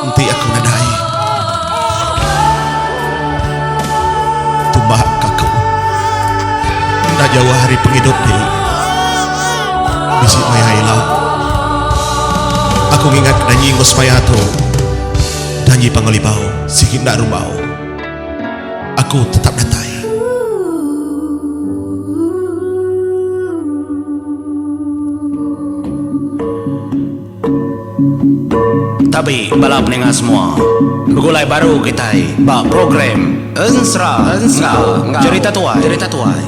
Enti aku nadai. Tumbak ka aku. Enda jauh ari pengidup ti bisi maya ila. Aku ngingat ke danji enggau semaya tu. Danji Panggau Libau sigi enda rumbau. Aku tetap datai. Tabi bala peninga semua. Begulai baru kitai ba program Ensera enggau Jerita Tuai. Jerita Tuai.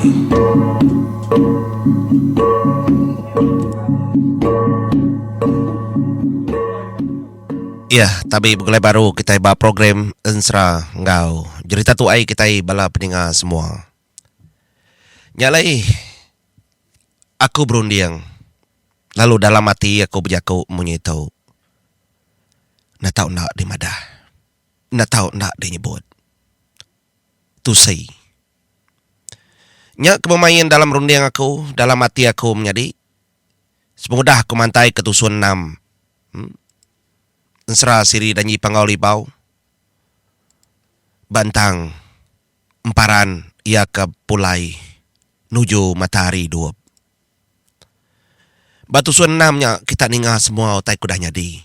Iya, tabi begulai baru kitai ba program Ensera enggau Jerita Tuai kitai bala peninga semua. Nya alai aku berunding lalu dalam ati aku bejaku munyi tu, Enda tau enda dimadah, enda tau enda dinyebut. Tusi. Nya ke bemain dalam runding aku, dalam ati aku menyadi sepengudah aku mantai ke tusun enam Ensera Siri Danji Panggau Libau ba entang emparan iya ke pulai nuju matahari idup. Ba tusun enam nya kita ninga semua utai ke udah nyadi.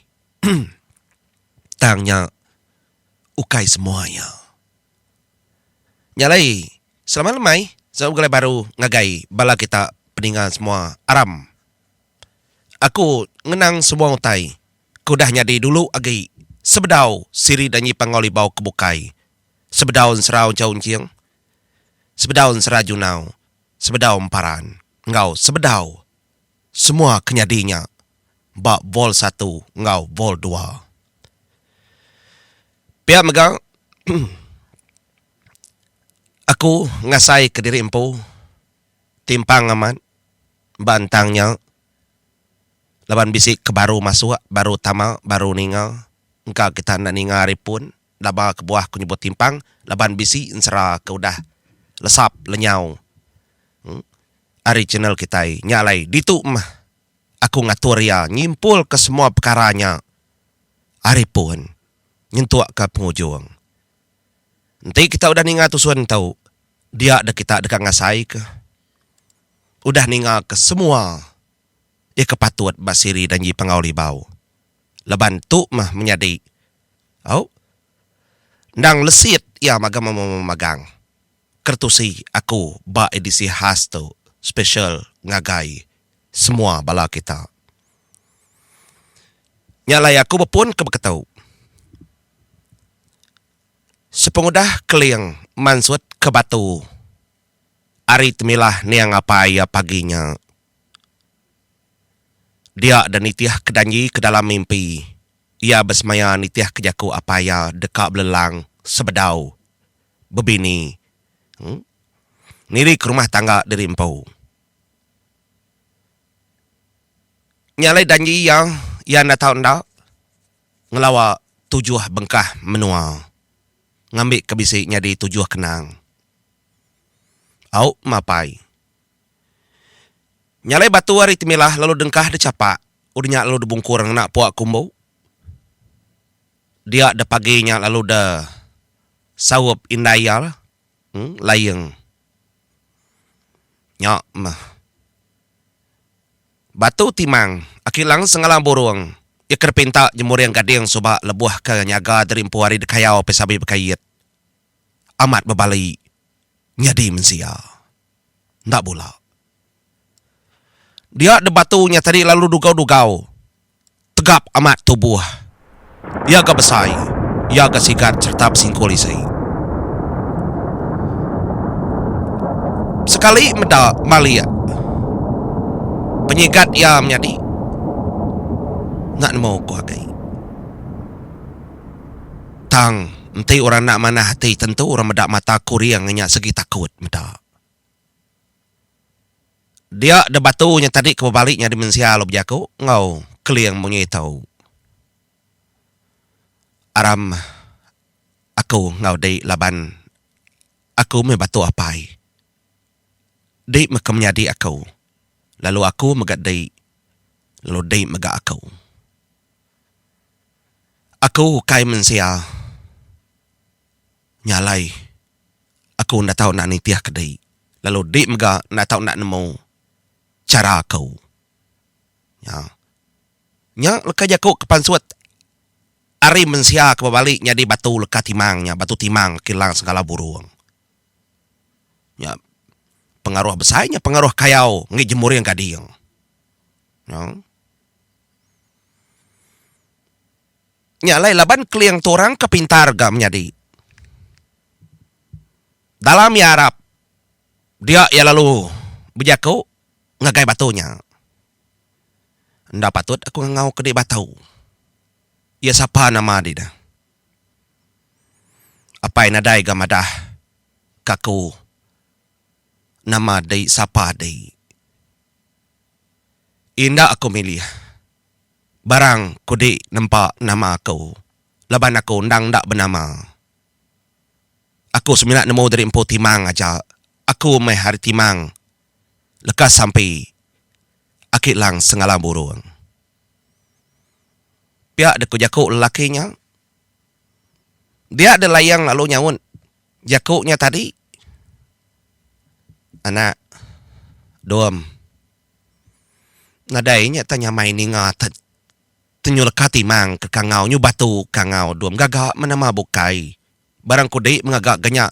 Tang nya ukai semua iya. Nya alai selamat lemai selamat begulai baru ngagai bala kita peninga semua aram. Aku ngenang semua utai ke udah nyadi dulu agi sebedau siri danji Panggau Libau ke bukai sebedau ensera Unchau Unching, sebedau ensera Junau, sebedau Emparan enggau sebedau semua ke nyadi nya ba Vol satu enggau Vol dua. Pia mega aku ngasai ke diri empu timpang amat ba entang nya laban bisi ke baru masuk, baru tama, baru ninga engka kita enda ninga ari pun. Laba kebuah ku nyebut timpang laban bisi ensera ke udah lesap lenyau ari channel kitai nya alai ditu meh aku ngatur iya nyimpul ke semua pekara nya ari pun nyentuk ke pengujung. Enti kita udah ninga tusun tu dia deh kita deka ngasai ke udah ninga ke semua iya ke patut ba siri Danji Panggau Libau laban tu meh menyadi Au. Endang lesit iya magang memagang. Kertusi aku ba edisi khas tu special ngagai semua bala kita. Nya alai aku bepun ke beketu. Sepengudah Keling mansut ke batu ari temilah niang apai iya pagi nya. Dia deh nitih ke danji ke dalam mimpi. Iya besemaya nitihka jaku apai iya deka belelang sebedau bebini nirika rumah tangga diri empu. Nya alai danji iya, iya enda tau enda ngelawa tujuh bengkah menua ngambika bisi nyadi tujuh kenang. Au mapai. Nya alai batu ari temilah lalu dengkah dichapak, udah nya lalu dibungkur ngena pua kumbu. Dia da pagi nya lalu da saup indai iya Laing. Nya meh. Batu timang, Aki Lang Sengalang Burung, iya ke dipinta Jemuring Gading suba lebuh ke nyaga diri empu ari dikayau Pesabi Bekait. Amat bebali nyadi mensia. Enda bula. Dia de batu nya tadi lalu dugau-dugau. Tegap amat tubuh. Iya ga besai, iya ga sigat sereta besingkul isi. Sekali meda malik penyigat iya menyadi enda nemu ku agi. Tang enti orang enda manah ati tentu orang meda mata kuring nya segi takut meda. Dia da batu nya tadi ke bebali nyadi mensia lalu bejaku enggau Keling munyi tu. Aram aku enggau di laban aku meh batu apai. Di meh ke menyadi aku lalu aku mega di lalu di mega aku. Aku ukai mensia. Nya alai, aku enda tau enda nitihka di, lalu di mega enda tau enda nemu chara aku. Nya. Nya leka jaku ke pansut ari mensia ke bebali nyadi batu leka timang nya, batu timang kilang segala burung. Nya pengaruh besai nya pengaruh kayau enggi jemuring gading. Nya. Nya alai laban Keling tu orang ke pintar ga menyadi. Dalam iya arap dia iya lalu bejaku ngagai batu nya. Enda patut aku ngangau ke di batu. Iya sapa nama di dah. Apai nadai ga madah ke aku nama di sapa di. Enda aku milih. Barang ku di nempa nama aku laban aku endang enda benama. Aku semina nemu diri empu timang aja. Aku meh ari timang leka sampi aki lang sengalang burung. Pia deh ku jaku lelaki nya. Dia deh Layang lalu nyaut jaku nya tadi. Anak Dom. Nadai nya tang nyamai ninga tenyu leka timang ke kangau nyu batu kangau dum gaga menama bukai. Barang ku di mengaga ga nya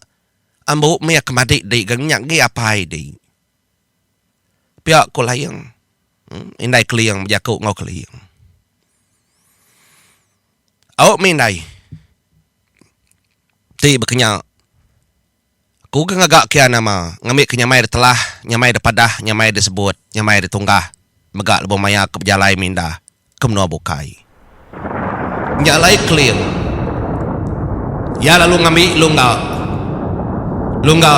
ambu mih ke madik di ga nya gi apai di. Pia ku Laing indai Keling bejaku enggau Keling. Au mih indai ti baka nya. Aku ga ngaga kia nama, ngambi ke nyamai ditelah, nyamai dipadah, nyamai disebut, nyamai ditunggah mega lebuh maya ke bejalai mindah ke menua bukai. Nya alai Keling. Iya lalu ngambi lungga lungga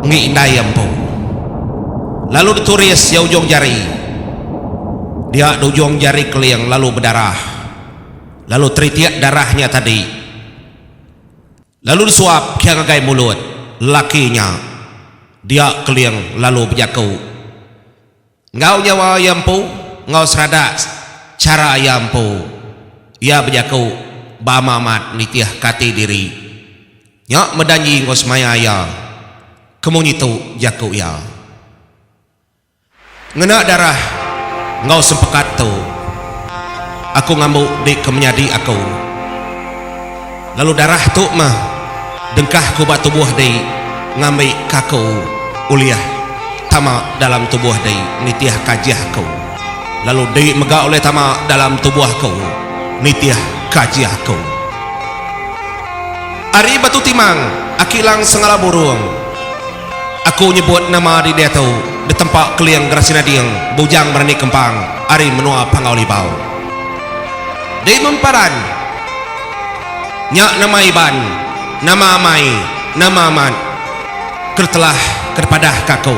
enggi indai iya empu. Lalu dituris iya ujung jari. Dia di ujung jari Keling lalu bedarah. Lalu teritik darah nya tadi. Lalu disuap kia ngagai mulut lelaki nya. Dia Keling lalu bejaku enggau nyawa iya empu enggau seradak chara iya empu. Iya bejaku ba amat nitihka ati diri. Nya medanji enggau semaya iya ke munyi tu jaku iya. Ngena darah enggau sempekat tu, aku ngambu dik ke menyadi aku. Lalu darah tu meh dengkah ku ba tubuh dik ngambi ke aku ulih tama dalam tubuh dik nitih ke ajih aku. Lalu dik mega ulih tama dalam tubuh aku nitih ke ajih aku. Ari Batu Timang, Aki Lang Sengala Burung. Aku nyebut nama di diatu ditempa Keling Gerasi Nading Bujang Berani Kempang ari menua Panggau Libau. Di Memparan nya nama Iban, nama amai, nama amat ke telah ke dipadah ka aku.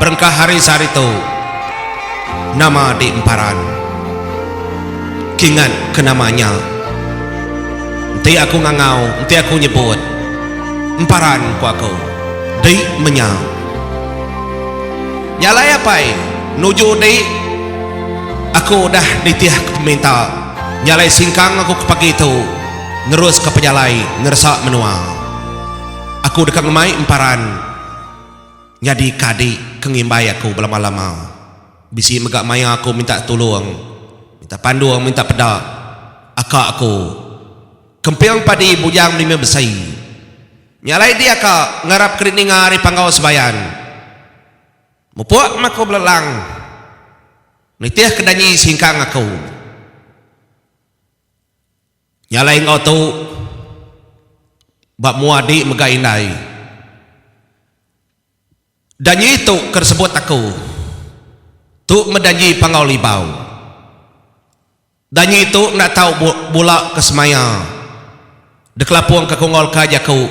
Berengkah hari sehari tu nama di Emparan. Kingat ke nama nya. Enti aku ngangau, enti aku nyebut. Emparan ku aku. Di menya. Nya alai apai, nuju di aku udah nitih ke peminta. Nya alai singkang aku ke pagi tu neruska pejalai neresa menua. Aku deka ngemai emparan nyadi ke adi ke ngimbai aku belama-lama. Bisi mega maya aku minta tulung, minta pandung, minta peda aka aku. Kemping padi bujang melima besai. Nya alai dia ka ngarap ke ninga ari Panggau Sebayan. Mupuk meh aku belelang nitih ke danyi singkang aku. Nya alai enggau tu ba mua di mega indai. Danji tu ke disebut aku tu meh danji Panggau Libau. Danji tu enda tau bula ke semaya dikelapung ke kunggol ka jaku.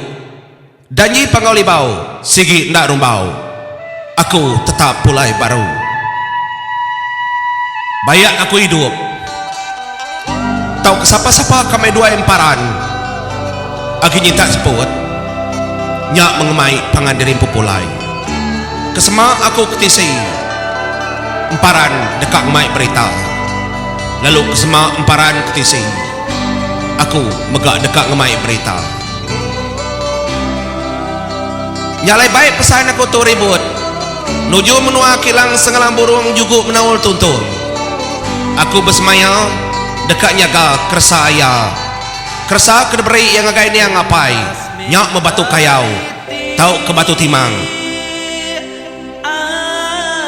Danji Panggau Libau sigi enda rumbau. Aku tetap pulai baru. Bayak aku idup tauka sapa-sapa ka meh duai emparan agi nyintak seput nya mengemai pangan diri empu pulai. Ke sema aku ke tisi emparan deka ngemai berita lalu ke sema emparan ke tisi. Aku mega deka ngemai berita. Nya alai bai pesan aku tu ribut nuju menua kilang Sengalang Burung jugu Menaul Tuntung. Aku besemaya deka nyaga keresa iya. Keresa ke diberi iya ngagai niang apai nya meh batu kayau tauka batu timang.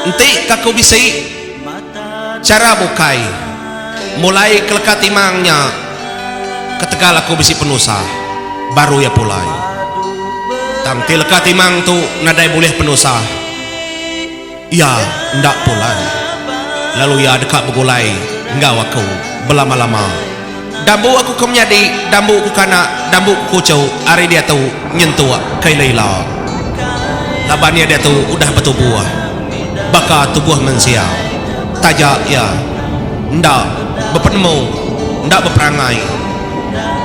Enti ka aku bisi chara bukai mulai ke leka timang nya ketegal aku bisi penusah baru iya pulai. Tang enti leka timang tu nadai bulih penusah iya enda pulai lalu iya deka begulai enggau aku belama-lama. Dambu aku ke menyadi, dambu ku ke anak, dambu ku ke uchu ari diatu nyentuk ke ila-ila. Laban iya diatu udah betubuh baka tubuh mensia, taja iya enda bepenemu, enda beperangai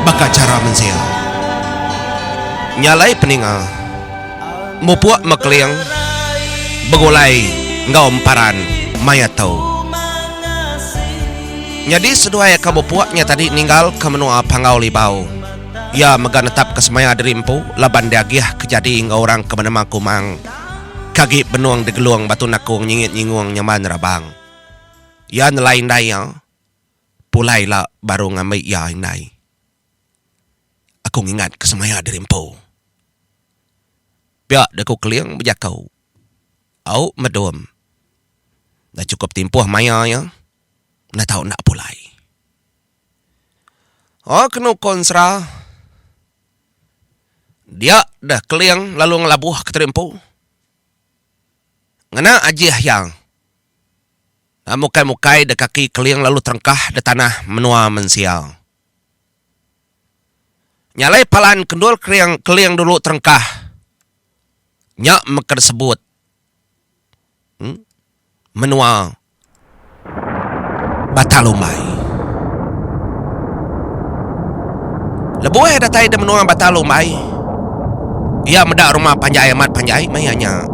baka chara mensia. Nya alai peninga mupuk mekeling begulai enggau emparan maya tu. Nyadi seduai ka mupuk nya tadi ninggal ka menua Panggau Libau. Iya mega netap ka semaya diri empu laban diagih ke jadi enggau orang ke benama Kumang ke agi benung digelung Batu Nakung nyingit nyingung nyamban rabang. Iya nelai indai iya pulai ila baru ngambi iya indai. Aku ngingat ka semaya diri empu. Pia deh ku Keling bejaku. Au medum. Enda chukup timpuh maya iya. Enda tau enda pulai. Oh kenu ko ensera. Dia deh Keling lalu ngelabuh ke terimpu. Ngena ajih iya. Mukai-mukai deh kaki Keling lalu terengkah deh tanah menua mensia. Nya alai palan kendul kering Keling dulu terengkah nya meka disebut menua Batang Lumbai. Lebuh iya datai di menua Batang Lumbai, iya meda rumah panjai amat panjai maya nya.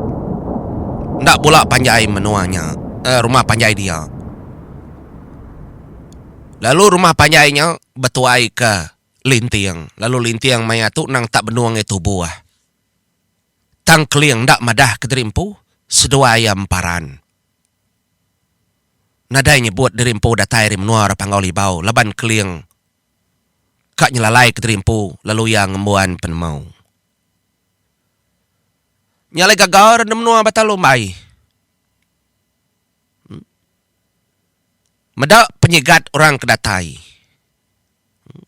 Enda bula panjai menua nya, uhh rumah panjai dia. Lalu rumah panjai nya betuaika Linting, lalu Linting maya tu nang tak benung iya tubuh. Tang Keling enda madah ke diri empu, seduai iya emparan. Nadai nyebut diri empu datai ari menua orang Panggau Libau laban Keling ka nyelalai ke diri empu lalu iya ngembuan penemu. Nya alai gaga orang di menua Batang Lumbai. Meda penyigat orang ke datai.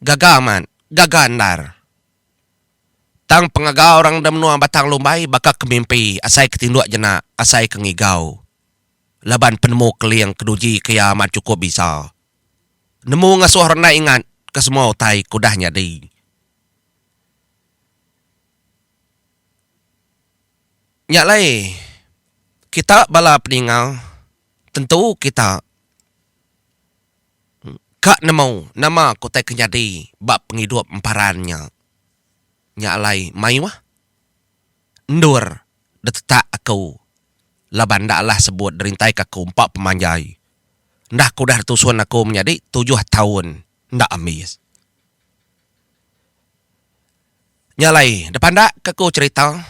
Gaga amat, gaga endar. Tang pengaga orang da menua Batang Lumbai baka ke mimpi asai ke tinduk jenak asai ke ngigau laban penemu Keling ke duji ke iya amat chukup bisa. Nemu ngasuh orang enda ingat ke semua utai ke udah nyadi. Nya alai kita bala peninga tentu kita Ka nemu nama ke utai ke nyadi ba pengidup emparan nya. Nya alai mayuh endur ditetak aku laban enda alah sebut derintaika aku empa pemanjai. Enda ke udah ditusun aku menyadi tujuh taun enda ambis. Nya alai depandakka aku cherita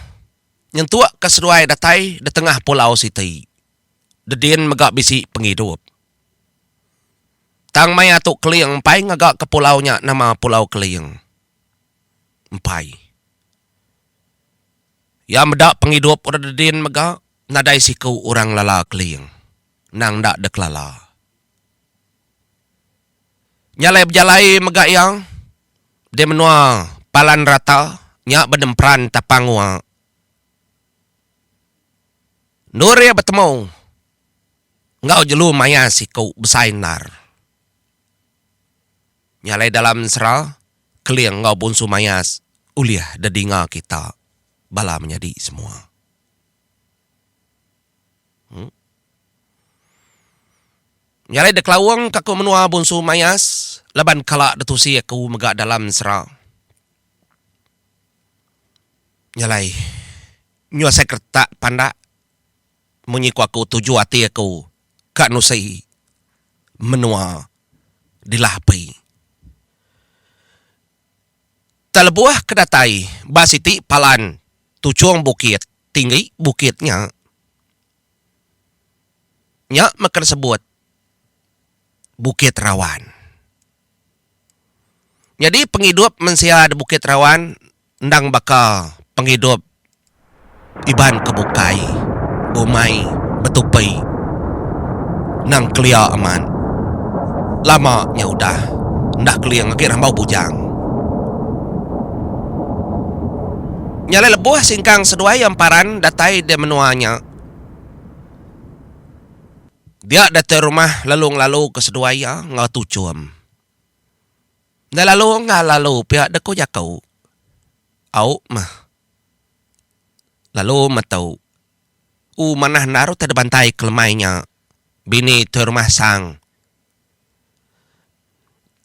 nyentukka seduai datai di tengah pulau siti. Dedin mega bisi pengidup. Tang maya tu Keling empai ngaga ke pulau nya nama Pulau Keling. Empai. Iya meda pengidup orang dedin mega nadai siku orang ngelala Keling. Endang enda dikelala. Nya alai bejalai mega iya di menua Palan Rata nya benemperan Tapang Wa. Endur iya betemu enggau jelu maya siku besai endar. Nya alai dalam ensera, Keling enggau Bunsu Mayas ulih dedinga kita bala menyadi semua. Em. Nya alai dikelaung ka ku menua Bunsu Mayas laban kala ditusi aku mega dalam ensera. Nya alai nyu asai keretak pandak. Munyi ku aku tuju ati aku ka nusi menua dilah api. Sereta lebuh ke datai ba siti palan tuchung bukit tinggi bukit nya, nya meh ke disebut Bukit Rawan. Nyadi pengidup mensia di Bukit Rawan endang baka pengidup Iban ke bukai, bumai, betupi endang kelia amat. Lama nya udah enda keling agi rambau bujang. Nya alai lebuh singkang seduai emparan datai di menua nya. Dia datai rumah lalu ngelalu ke seduai iya enggau tuchum. Enda lalu enggau lalu pia dek ku jaku. Au meh. Lalu meh tu. U manah endar utai dibantai ke lemai nya. Bini tuai rumah sang.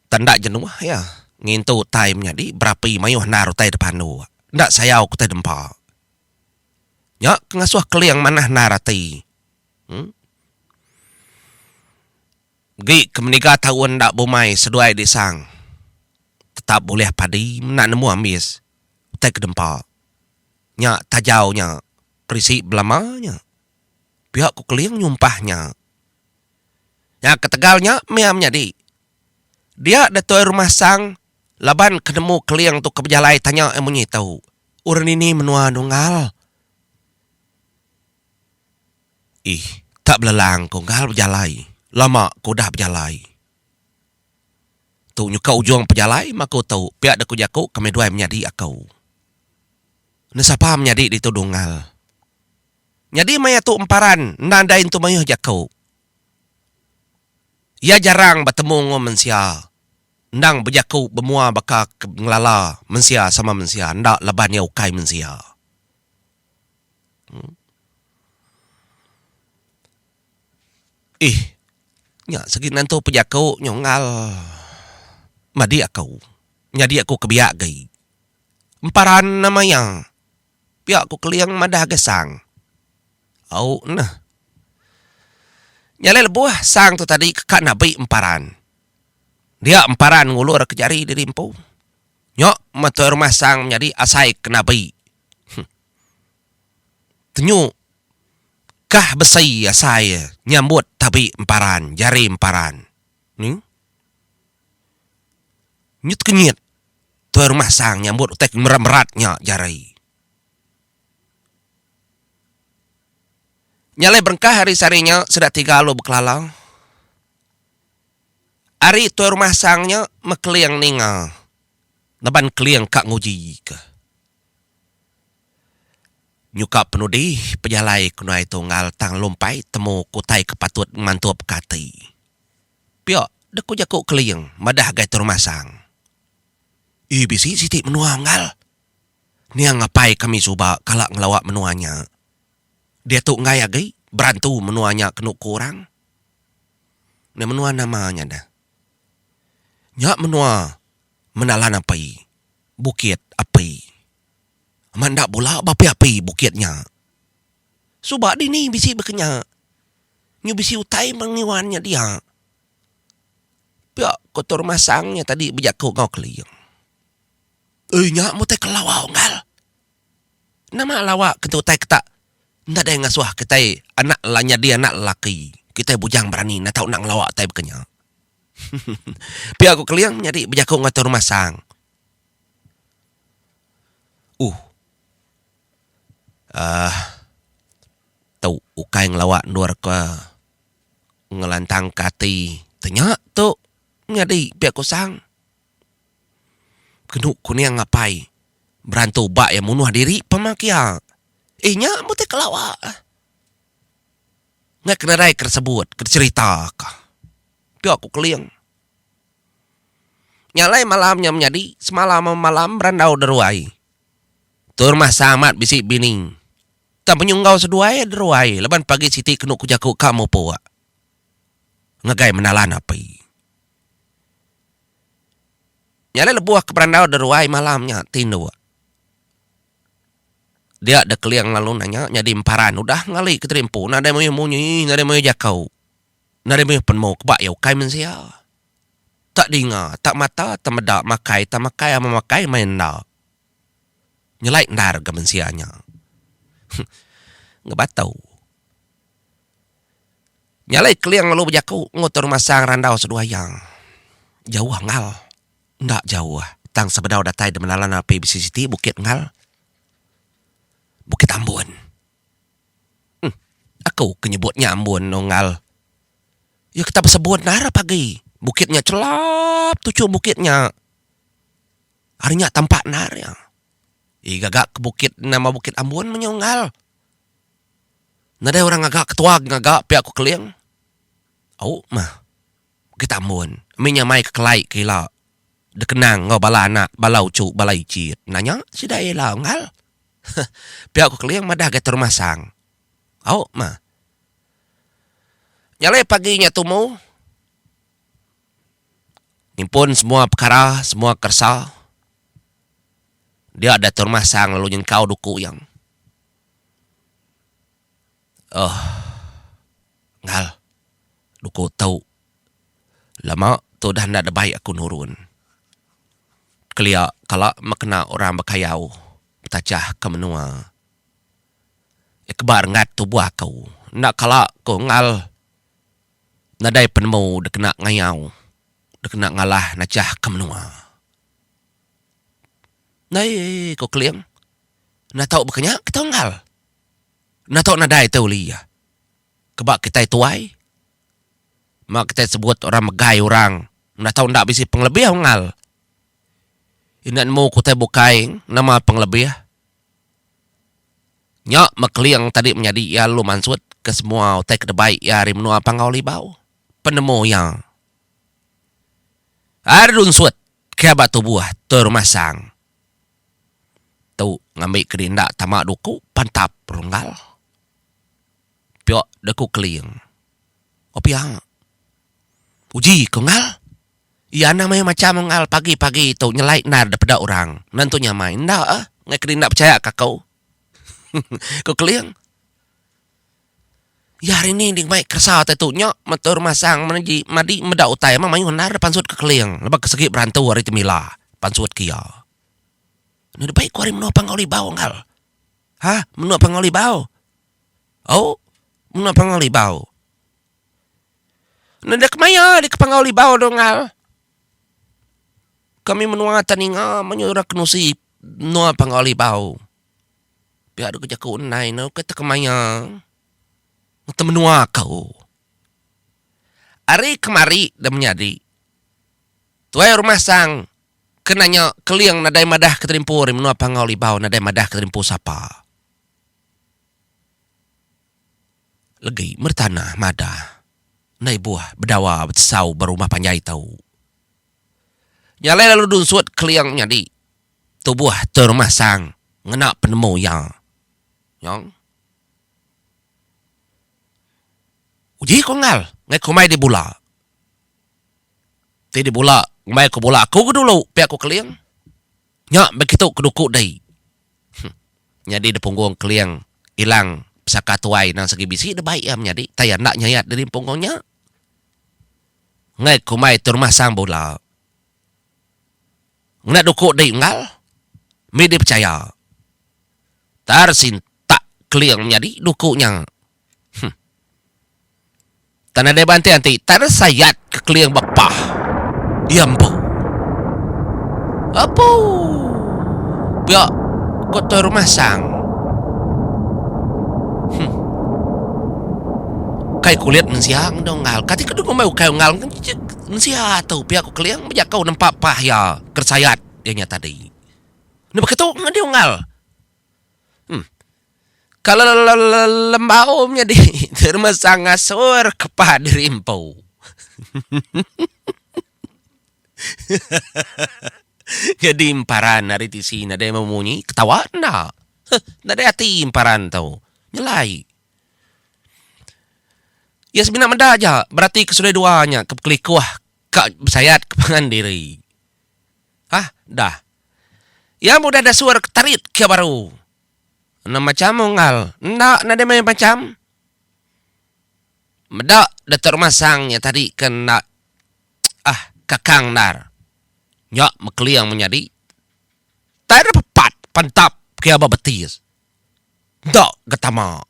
Tanda jenuh iya ngintu utai menyadi berapi mayuh endar utai dipandu. Enda sayau ke utai dempa. Nya ke ngasuh keling manah endar ati. Em. Gi ke meniga taun enda bumai seduai disang tetap bulih padi menda nemu ambis utai ke dempa. Nya tajau nya perisi belama nya. Pia ku Keling nyumpah nya. Nya ketegal nya mia menyadi. Dia da tuai rumah sang laban ke nemu Keling tu ke bejalai tanya iya munyi tu. Orang dini menua nunggal. Ih, tak belelang ko unggal bejalai. Lama ko udah bejalai. Tu nyuka ujung pejalai meh aku tu, pia deh ku jaku kami duai menyadi aku. Ne sapa menyadi ditu dunggal. Nyadi maya tu emparan enda andai entu mayuh jaku. Iya jarang betemu enggau mensia. Endang bejaku bemua baka ke ngelala mensia sama mensia enda laban iya ukai mensia. Ih, nya segi nentu pejaku nyunggal madi aku. Nyadi aku ke biak agi. Emparan nama iya. Pia ku Keling madah agi Sang. Au neh. Nya alai lebuh Sang tu tadi ke ka nabi Emparan. Dia Emparan ngulur ke jari diri empu. Nya meh tuai rumah Sang menyadi asai ke nabi. Tenyu kah besi asai nyambut tabi emparan jari emparan. Nyu tekenyit tuai rumah sang nyambut utai ke merat-merat nya jari. Nya alai berengkah ari sehari nya sida tiga lalu bekelala. Ari tuai rumah sang nya mekeling ninga laban keling ka nguji ke. Nyuka penudi pejalai kenuai tunggal tang lumpai temu ke utai ke patut ngemantup ke ati. Pia deh ku jaku Keling madah agai Tur Masang. Ii bisi siti menua unggal. Niang apai kami suba kala ngelawa menua nya. Diatu enggai agi berantu menua nya kenu ku orang. Nya menua nama nya deh. Nya menua menalan api, bukit api. Amat enda bula ba api-api bukit nya. Suba dini bisi baka nya. Nyu bisi utai mengiwan nya dia. Pia ko Tur Masang nya tadi bejaku enggau Keling. Oi nya meh utai ke lawa unggal. Nama lawa ke utai ke tak enda deh ngasuh kitai anak nyadi anak lelaki. Kitai bujang berani enda tau enda ngelawa utai baka nya. Pia ko Keling nyadi bejaku enggau Tur Masang. Uh. Aaa. Tu ukai ngelawa endur ke ngelantangka ati te nya tu nyadi pia ku Sang. Kenu ku niang apai berantu ba iya munuh diri pama kia. Eh nya meh utai kelawa. Ngai ke nadai ke disebut ke dicerita ka. Pia ku Keling. Nya alai malam nya menyadi semalam malam berandau deruai. Tur masa amat bisi bini. Tang penyunggau seduai deruai laban pagi siti kenu ku jaku ka mupuk ngagai menalan api. Nya alai lebuh ke berandau deruai malam nya tinduk. Dia deh Keling lalu nanya nyadi emparan udah ngali ke tadi empu nadai mayuh munyi nadai mayuh jaku. Nadai mayuh penemu ke ba iya ukai mensia. Tak dinga, tak mata, tak meda, makai, tak makai, ama makai, main enda. Nyelai endar ga mensia nya. Ngebatau. Nya alai Keling lalu bejaku enggau Tuan Masang randau seduai iya. Jauh engal. Enda jauh tang sebedau datai di Menalan Api bisi siti bukit engal. Bukit Ambun. Huh aku ke nyebut nya Ambun unggal. Iya kita besebut enda arap agi. Bukit nya chelap tuchum bukit nya. Ari nya tampak endar iya. Iya gaga ke bukit nama Bukit Ambun meh nya unggal. Nadai orang ngaga ketua ke ngaga pia ku Keling. Au mah. Bukit Ambun mih nya mai ke kelai ke ila dikenang enggau bala anak bala uchu bala ichit. Nanya sida iya ila unggal. Pia ku Keling madah gai Terumah Sang. Au mah. Nya alai pagi nya tumu ngimpun semua pekara semua keresa dia deh Terumah Sang lalu nyengkau duku iya. Ohh ngal duku tu lama tu udah enda debai aku nurun. Kelia kala meh kena orang bekayau betachah ke menua. Keba renggat tubuh aku enda kala ku ngal nadai penemu dikena ngayau dikena ngalah nachah ke menua. Ndai ku Keling enda tau baka nya ke tau ngal. Enda tau nadai tai uli iya. Keba kitai tuai ma kitai sebut orang megai orang enda tau enda bisi pengelebih ngal. Enda nemu ku utai bukai nama pengelebih. Nya meh Keling tadi menyadi iya lalu mansut ke semua utai ke debai iya ari menua Panggau Libau. Penemu iya. Ari dunsut ke ba tubuh Toi Rumah Sang. Tu ngambi ke enda tama duku pantap runggal. Pia deku Keling. Oh pia. Uji ku ngal. Iya anang mayuh macham ngal pagi-pagi tu nyelai endar da peda orang. Nentu nyamai enda eh ngai kedi enda pechaya ka aku. Ku Keling. Iya hari ni ding mai keresa utai tu nya metur masang meneji madi meda utai emang mayuh endar da pansut ke Keling laban ke segi berantu ari temila pansut ke iya. Enda dep ku ari menua Panggau Libau ngal. Ha menua Panggau Libau. Au menua Panggau Libau. Nenda kemaya di ke Panggau Libau tu ngal. Kami menua tan ninga mayuh orang kenusi menua Panggau Libau. Pia deka jaku endai ne ke tekemaya ngetu menua aku. Ari kemari da menyadi tuai rumah sang ke nanya Keling nadai madah ke terimpu ari menua Panggau Libau nadai madah ke terimpu sapa. Legi mertanah madah enda ibuh bedawa betesau ba rumah panjai tu. Nya alai lalu dunsut Keling nyadi tubuh Tuai Rumah Sang ngena penemu iya. Nyong. Uji ku enggau ngai kumbai di bula. Ti di bula ngumbai ku bula aku ke dulu pia ku Keling. Nya begitu ke duku dei. Nyadi da punggung Keling ilang pesaka tuai endang segi bisi da bai iya menyadi tai iya enda nyayat diri punggung nya. Enggai kumbai tu rumah sang bula. Ngena duku dei unggal mih dei pechaya. Tar sintak Keling menyadi duku nya. Huh. Tang nadai ba anti-anti, tak ada sayat ke Keling ba pah iya empu. Apu. Pia ko Tuai Rumah Sang. Huh. Ukai kulit mensia ngena unggal. Kati ke dulu ngumbai ukai unggal mensia tu pia ko Keling bejaku nempa pah iya ke sayat iya nya tadi. Enda baka tu ngena unggal. Huh. Kelelembau nyadi termesang ngasur kepa diri empu. Nyadi emparan ari tisi nadai memunyi ketawa enda. Huh nadai ati emparan tu. Nyelai. Iya semina meda aja berati ke sudai dua nya ke bekelikuh ka besayat ke pangan diri. Hah dah. Iya mudah dasur ke tarit ke baru. Enda macham unggal. Enda nadai mayuh macham. Meda Datuk Rumah Sang nya tadi ke enda ah kakang endar. Nya mekeling menyadi. Tai da pepat pantap. Pekea ba betis. Enda ga tama.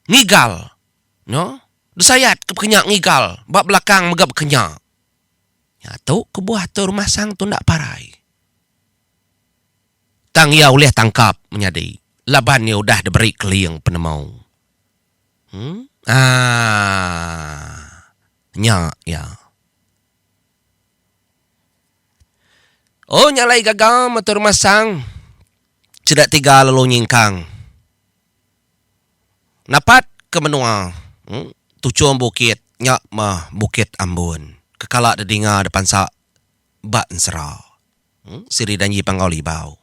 Ngigal. No. Desayat ke bekenya ngigal ba belakang mega bekenya. Nya tu kebuah tu rumah sang tu enda parai. Tang iya ulih tangkap menyadi laban iya udah diberi keling penemu. Em. Aaa. Nya iya. Oh nya alai gaga metu rumah sang sida tiga lalu nyingkang. Napat ke menua tuchung bukit nya meh Bukit Ambun ke kala didinga dipansa ba ensera Siri Danji Panggau Libau.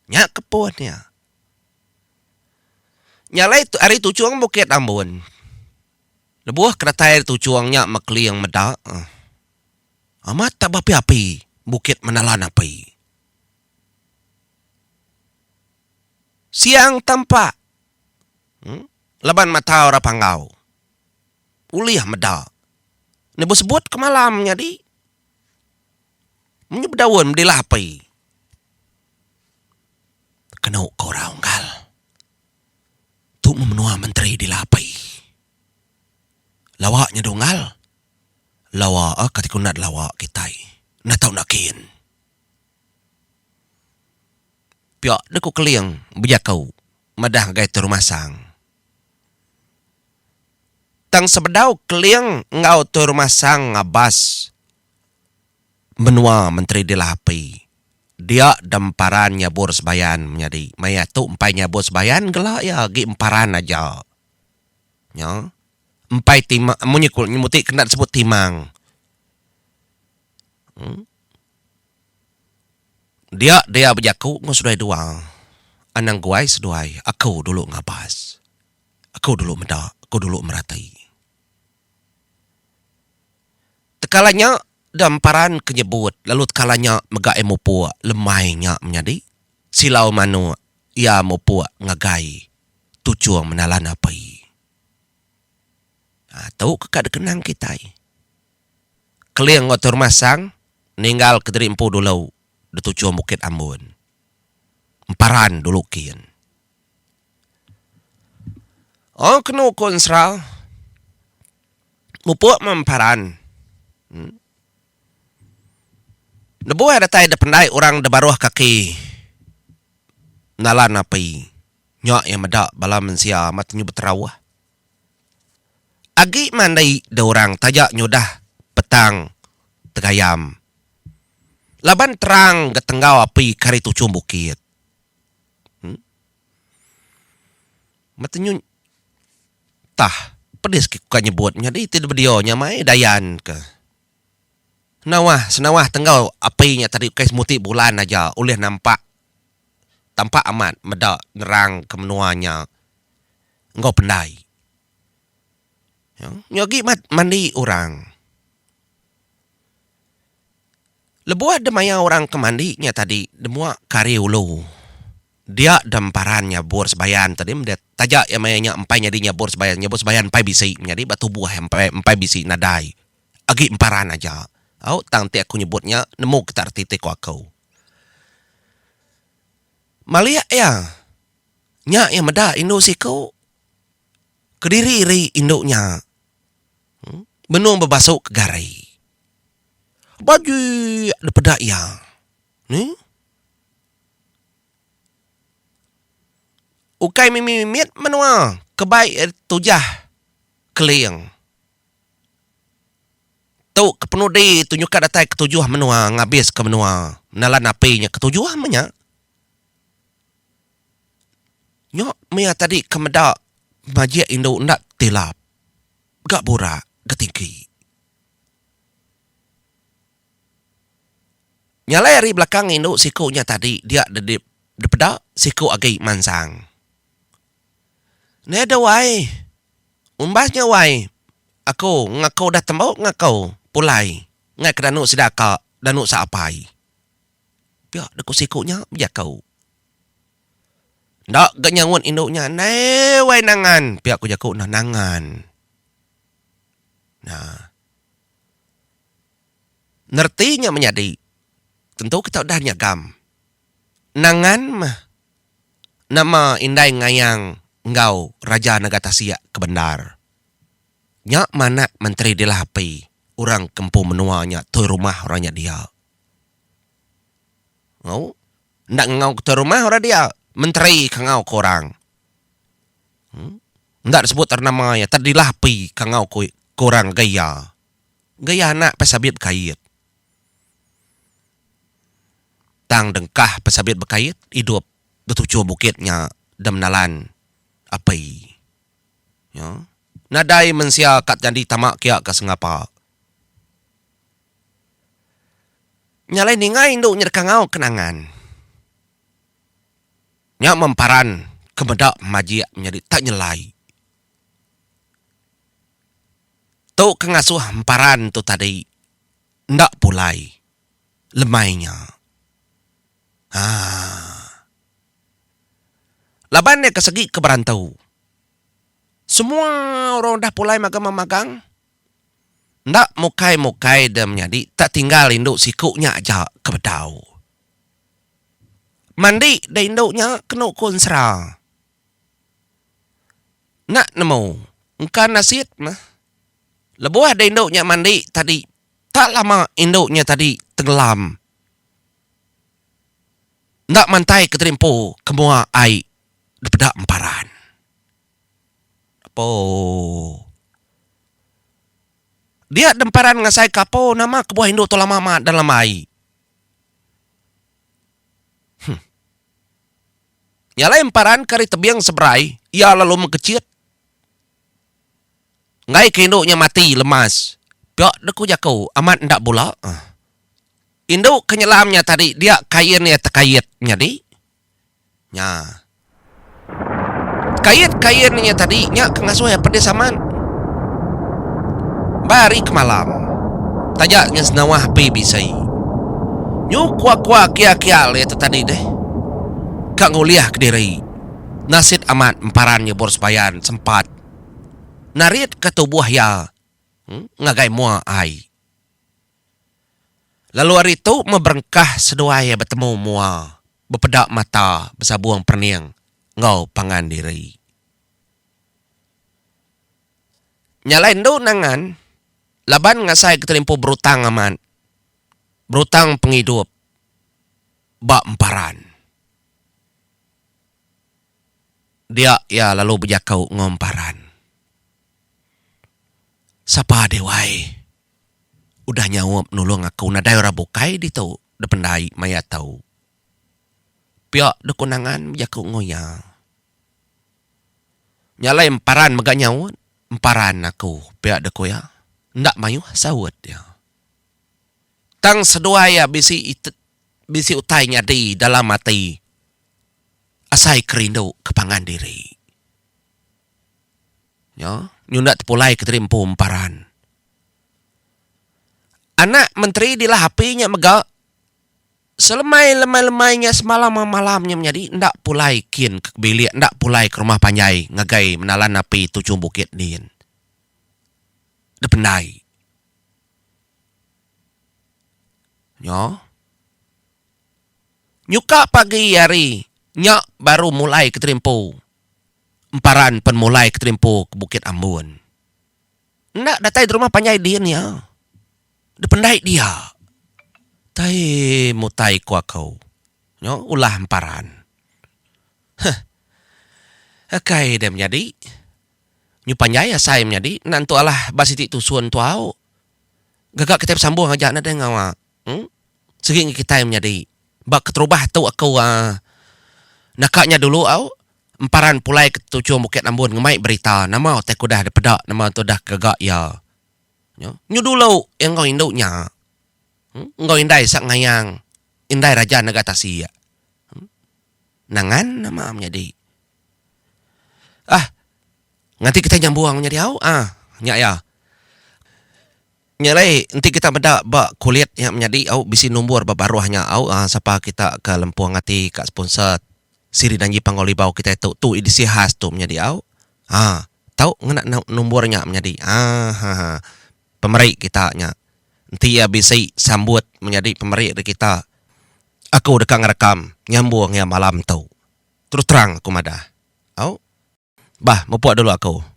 Nya ke pun iya. Nya alai ari tuchung Bukit Ambun lebuh ke datai ari tuchung nya meh Keling meda amat tak beapi-api Bukit Menalan Api. Siang tampak laban mata orang Panggau ulih meda. Ne besebut ke malam nyadi munyi bedaun bedilah api. Kenu ke orang unggal tu meh menua menteri dilah api. Lawa nya dunggal lawa kati ku enda lawa kitai enda tau enda kin. Pia deh ku Keling bejaku madah ngagai Tur Masang. Tang sebedau Keling enggau Tur Masang ngabas menua Menteri Dilah Api, dia demparan nyabur sebayan menyadi maya tu empai nyabur sebayan gela iya agi emparan aja. Nya empai timang munyi ku nyemuti kena disebut timang. Em. Dia dia bejaku enggau seduai dua. Anang guai seduai, aku dulu ngabas. Aku dulu meda, aku dulu merati. Tekala nya da emparan ke nyebut lalu tekala nya mega iya mupuk lemai nya menyadi silau manuk iya mupuk ngagai tuchung menalan api. Ha tu ke ka dikenang kitai. Keling enggau Tur Masang ninggal kediri empu dulu dituchung Bukit Ambun. Emparan dulu kin. Oh kenu ku ensera mupuk meh emparan. Lebuh datai da pendai orang da baruh kaki nalan api nya iya meda bala mensia amat nyu beterauh. Agi mandi da orang taja nyudah petang tegayam. Laban terang ga tenggau api ke ari tuchum bukit. Em. Metenyu tah pedis ke ka nyebut nyadi ti bedio nya mai dayan ke. Senawah senawah tenggau api nya tadi ukai semuti bulan aja ulih nampak tampak amat meda nerang ke menua nya. Enggau pendai. Nya agi mandi orang. Lebuh deh maya orang ke mandi nya tadi demua ke ari ulu. Dia deh emparan nyabur sebayan tadi meda taja iya maya nya empai nyadi nyabur sebayan, nyabur sebayan empai bisi nyadi ba tubuh iya empai empai bisi nadai. Agi emparan aja. Au tang ti aku nyebut nya nemu kita reti ti ku aku. Malik iya. Nya iya meda indu siku kediri ri indu nya benung bebasu ke gari. Bajik dipeda iya. Nih. Ukai mimit-mimit menua ke bai tujah Keling. Tu kepenudi tu nyuka datai ketujuh menua ngabiska menua menalan api nya ketujuh meh nya. Nya maya tadi ke meda majik indu enda tilap ga burak ga tingki. Nya alai ari belakang indu siku nya tadi dia dipeda siku agi mansang. Neh deh wai. Umbas nya wai. Aku ngaku udah tembu ngaku pulai ngai ke danu sida ka danu saapai. Pia deh ku siku nya bejaku. Enda ga nyaut indu nya ndai wai nangan pia ku jaku nah nangan. Nah. Nereti nya menyadi tentu kita udah nyagam. Nangan meh nama indai ngayang enggau Raja Naga Tasik ke bendar. Nya manak menteri dilah api orang ke empu menua nya tuai rumah orang nya dia. Au enda ngangau ke tuai rumah orang dia, menteri ke ngangau ke orang. Enda disebut ari nama iya tang dilah api ke ngangau ke orang ngagai iya. Gaya anak pesabit bekait. Tang dengkah pesabit bekait idup betuchur bukit nya da menalan api. Nya. Nadai mensia ka nyadi tama kia ka sengapa. Nya alai ninga indu nya deka ngau kenangan. Nya memparan ke meda majik menyadi tak nyelai. Tu ke ngasuh emparan tu tadi enda pulai lemai nya. Haa. Laban iya ke segi ke berantu. Semua orang udah pulai magang memagang. Enda mukai-mukai deh menyadi tak tinggal indu siku nya aja ke bedau. Mandi deh indu nya kenu ku ensera. Enda nemu. Engka nasit meh. Lebuh da indu nya mandi tadi tak lama indu nya tadi tenggelam. Enda mantai ke tadi empu ke mua ai dipeda emparan. Apo. Dia da emparan ngasai ke apo nama kebuah indu tu lama amat dalam ai. Huh. Nya alai emparan ke ari tebing seberai, iya lalu mengkechit. Enggai ke indu nya mati lemas. Pia dek ku jaku, amat enda bula. Indu ke nyelam nya tadi dia kain iya tekait nyadi. Nya. Tekait kain nya tadi nya ke ngasuh iya pedis amat. Ba hari ke malam, taja nya senawah api bisi. Nyu kua-kua kia-kia iya tu tadi deh. Ka ngulih kediri. Nasit amat emparan nyebur sebayan sempat naritka tubuh iya ngagai mua ai. Lalu ari tu meh berengkah seduai iya betemu mua, bepeda mata besabung perening enggau pangan diri. Nya alai endu nangan laban ngasai ke terimpu berutang amat, berutang pengidup ba emparan. Dia iya lalu bejaku enggau emparan. Sapa deh wai udah nyaup nulung aku nadai orang bukai ditu dependai maya tu. Pia deh ku Nangan bejaku enggau iya. Nya alai emparan mega nyaut, emparan aku pia deh ku iya. Enda mayuh saut iya. Tang seduai iya bisi bisi utai nyadi dalam ati asai ke rindu ke pangan diri. Nya nyunda tepulai ke diri empu emparan. Anak menteri dilah api nya mega selemai lemai lemai nya semalam malam nya menyadi enda pulai kin ke bilik enda pulai ke rumah panjai ngagai menalan api tuchung bukit din. Dependai. Nya. Nyuka pagi hari nya baru mulai ke Terimpu. Emparan pen mulai ke Terimpu ke Bukit Ambun. Enda datai di rumah panjai din iya. Dependai dia. Tai mutai ku aku. Nya ulah emparan. Huh. Akai deh menyadi. Nyu panjai asai menyadi enda entu alah ba siti tusun tu au. Gaga kitai besambung aja nadai ngawa. Em sigi ngi kitai menyadi. Ba keterubah tu aku aaa naka nya dulu au emparan pulai ke tuchung Bukit Ambun ngemai berita nama utai ke udah dipeda nama tu udah gaga iya. Nyu dulu iya enggau indu nya. Em enggau indai sa ngayang indai raja nega tasik. Em nangan nama menyadi. Ah nganti kitai nyambung nyadi au ah nya iya. Nya alai enti kita meda ba kulit nya menyadi au bisi nombor ba baruh nya au ah sapa kita ke lempung ati ka sponsor siri Danji Panggau Libau kitai tu tu edisi khas tu menyadi au ah tau ngena nombor nya menyadi ah haha pemeri kita nya. Enti iya bisi sambut menyadi pemeri ari kita. Aku deka ngerekam nyambung iya malam tu. Terus terang aku madah. Au. Bah, mupuk dulu aku.